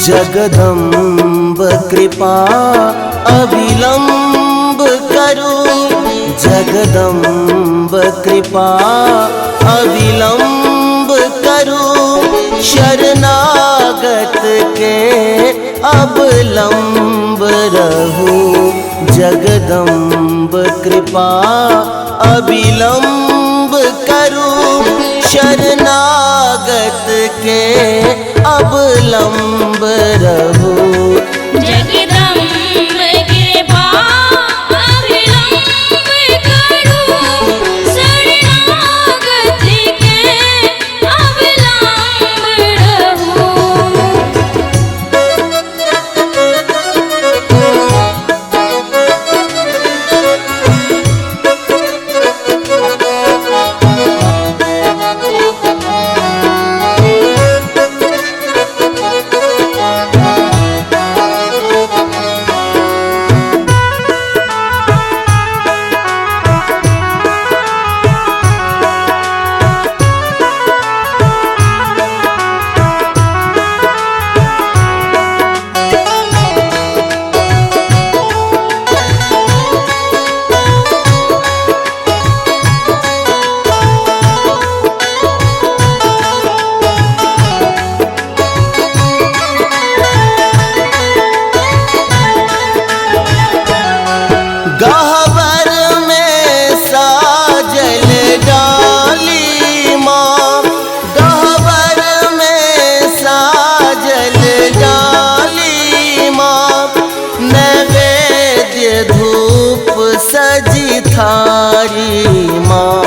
जगदम्ब कृपा अविलंब करो, जगदम्ब कृपा अविलंब करो, शरणागत के अवलंब रहो। जगदम्ब कृपा अविलंब करो, शरणागत के अवलंब रहो। जगदम्ब कृपा अविलंब करो, शरणागत के अवलंब रहो। गहवर में साजल डाली माँ, गहवर में साजल डाली माँ, नैवेद्य धूप सजी थारी माँ,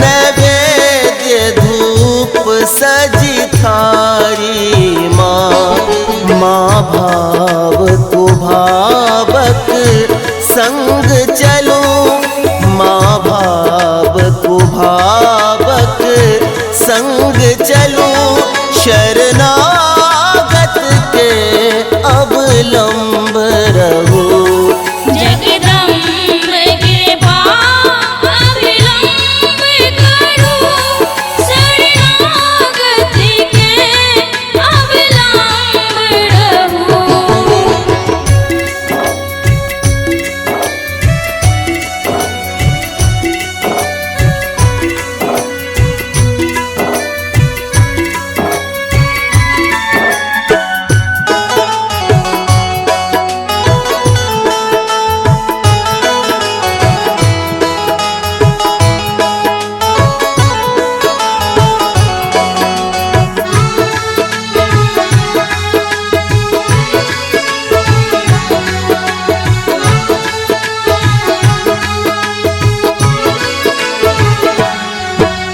नैवेद्य धूप सजी थारी माँ। माँ भाव कुभावक संग चलो, माँ भाव कुभावक संग चलो, शरणागत के अवलंब रहो। जगदम्ब कृपा अविलंब करो, शरणागत के अवलंब रहो।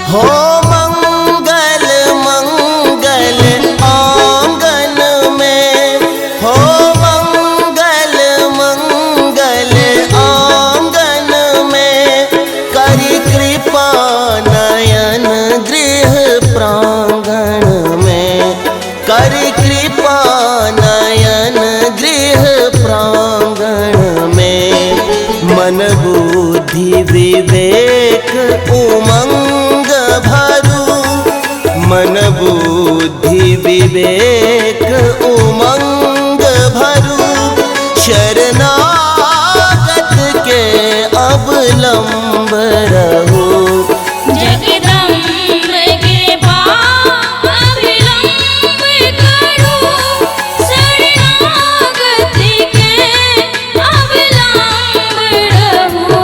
हो मंगल मंगल आंगन में, हो मंगल मंगल आंगन में, करी कृपा नयन गृह प्रांगण में, करी कृपा नयन गृह प्रांगण में। मन बुद्धि विवेक उमंग भरू, मन बुद्धि विवेक उमंग भरू, शरणागत के अवलंब रहो। जगदम्ब कृपा अविलंब करो, शरणागत के अवलंब रहो।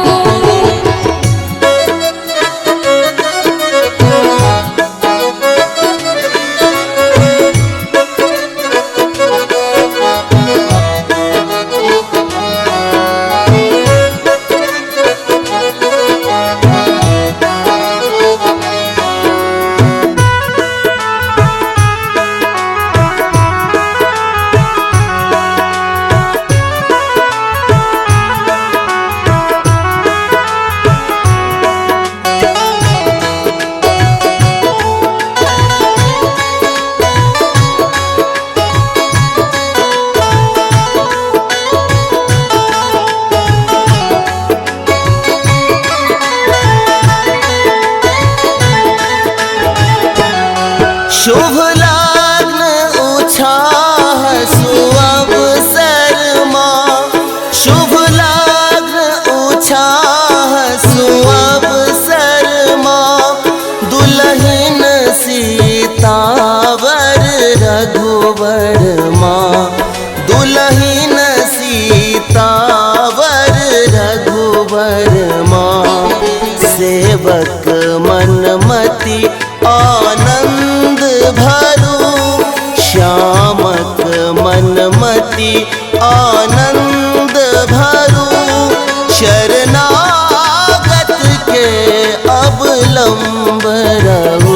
सेवक मनमति आनंद भरू, श्यामक मनमति आनंद भरू, शरणागत के अवलंब रहू।